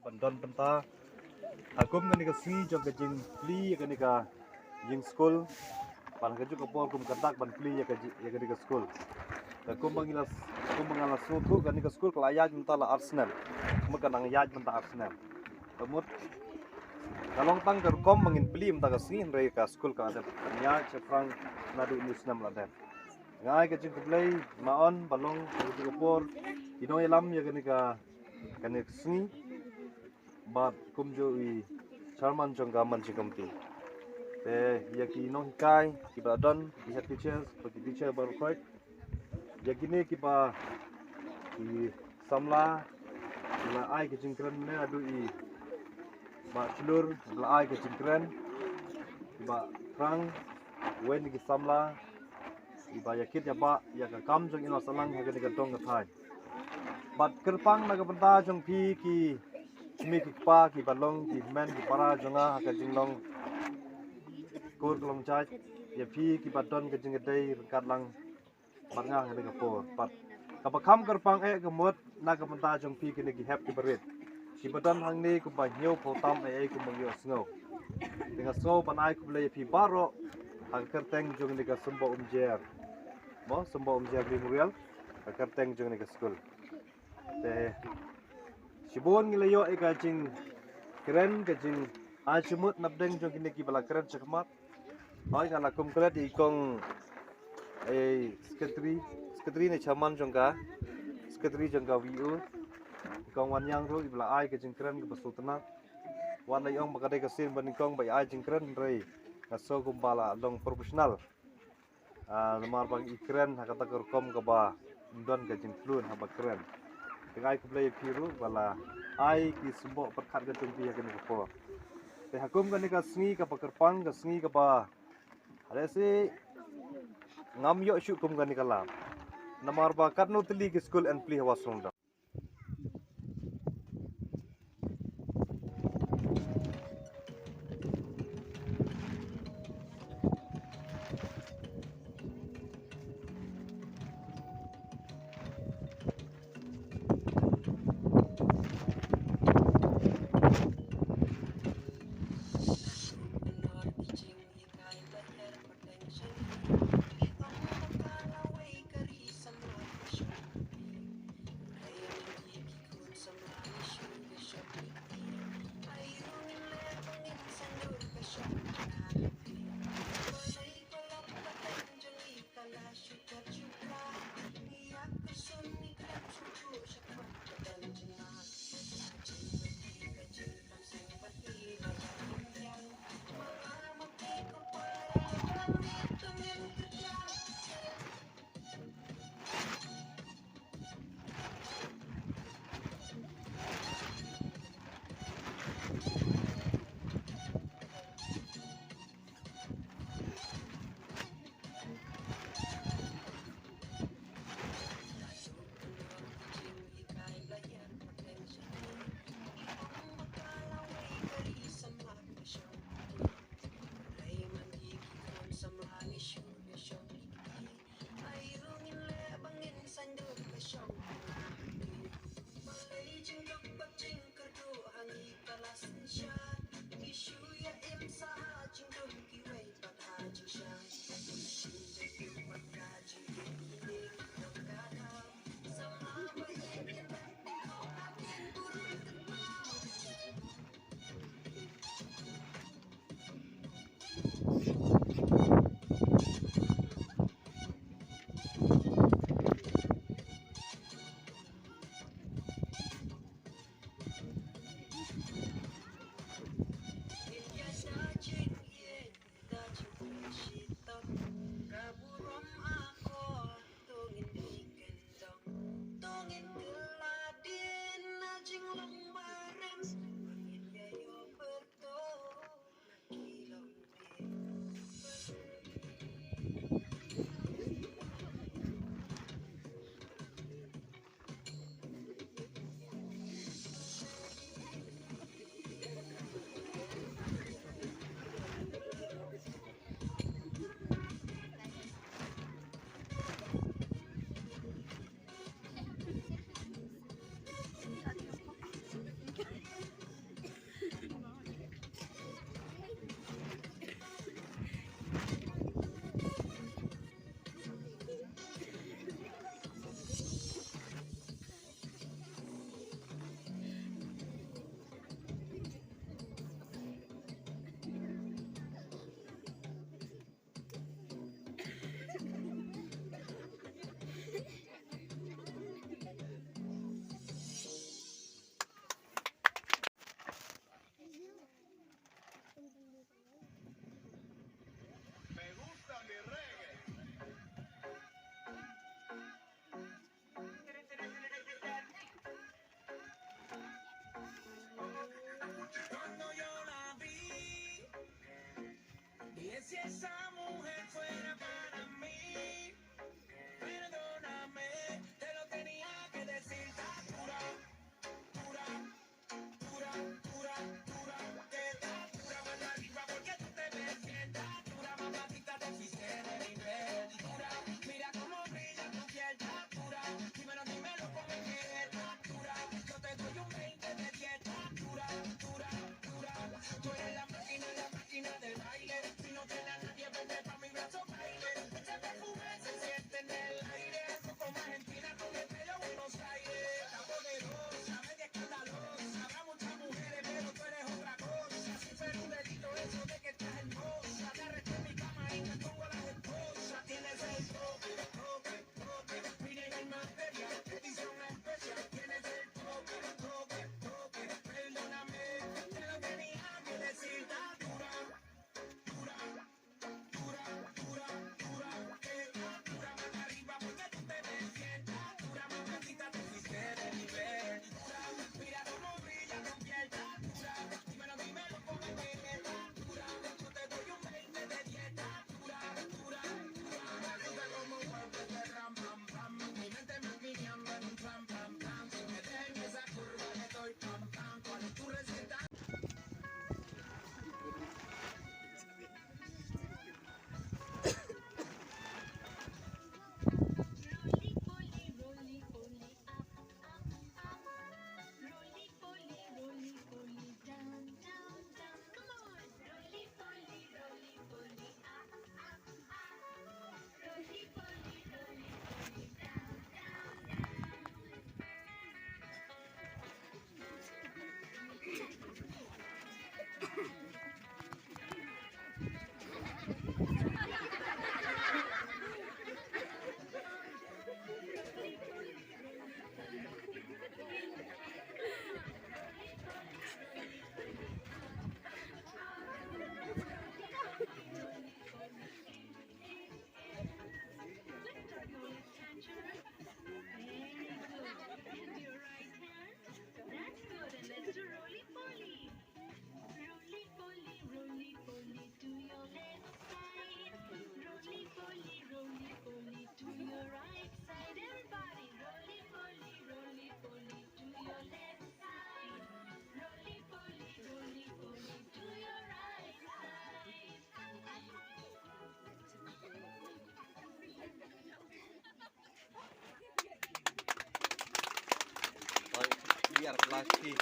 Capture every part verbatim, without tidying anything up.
Ban don bynta ha kum kane ka sngi jong ka jingplie ïa kane ka ïing skul. Ban ha kajuh ka por kum ka dak ban plie ïa ka ji-, ïa kane ka skul. Ka kum ba ngi la, kum ba nga la sngewthuh kane ka skul ka la ïaid mynta la ar snem. Mut ka nang ïaid mynta ar snem. Ka mut ka long tang ka rukom ba ngin plie mynta ka sngi hynrei ka skul ka la dep ban ïaid shaphrang naduh une u snem la dep. Nga ai ka jingkhublei ma on ba long ha kajuh ka por ki nongïalam ïa kane ka, kane ka sngi. Bad kumjuh i chairman jong ka managing committee. Te ïa ki nonghikai kiba don, ki head teachers bad ki teacher baroh khoit. Ïa kine kiba, ki samla, ki la ai ka jingkren ne, haduh i Bah Shlur, la ai ka jingkren. Bah Prang, wei na ki samla, iba ïa kit ïa ba ïa ka kam jong i la sahlang ha kane ka dong ka thaiñ. Bad kyrpang na ka bynta jong phi ki kmie ki kpa kiba long ki hynmen ki para jong nga ha ka jinglong kur ka long jait, ïa phi kiba don ka jingïadei ryngkat lang bad nga ha kane ka por. Bad kaba kham kyrpang eh ka mut na ka bynta jong phi kine ki hep kiba rit kiba don hangne kumba hynñiew phew tam eh, eh kumba ïohsngew. Te nga sngew ban ai khublei ïa phi baroh ha ka kyrteng jong kane ka Symboh Umjer. Mo, Symboh Umjer Memorial, ha ka kyrteng jong kane ka skul. Te shibun ngi la ïoh ïa ka jingkren, ka jingai jingmut napdeng jong kine kiba la kren shakhmat. Hooid, nga la kum klet ïa i kong, eh, secretary, secretary ne chairman jong ka, secretary jong ka V U, i kong Wanniang ruh iba la ai ka jingkren kaba sngewtynnat. Wat la i ong ba ka dei ka sien ba nyngkong ba i ai jingkren hynrei nga sngew kumba la long professional. Ah, namar ba i kren ha kata ka rukom kaba don ka jingklun haba kren. Te nga ai khublei ïa phi ruh ba la ai ki symboh pyrkhat ka jong phi ha kane ka por. Te ha kum kane ka sngi kaba kyrpang, ka sngi kaba, lehse ngam ïoh shuh kum kane ka lad. Namar ba katno tylli ki skul yn plie ha West Songdong. Biar kelas ki.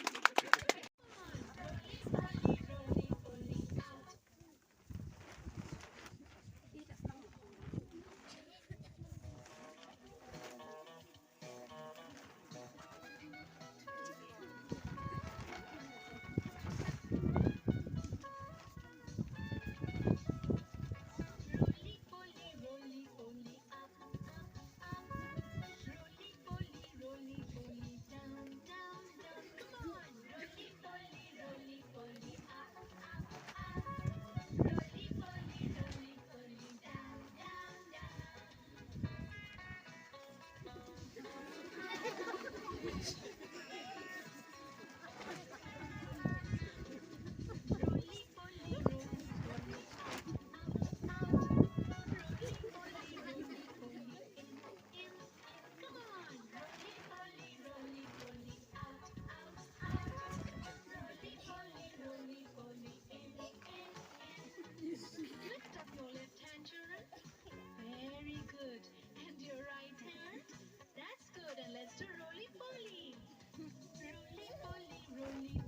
Lift up your left hand, children. Very good. And your right hand. That's good. And let's do roly poly. Roly poly, roly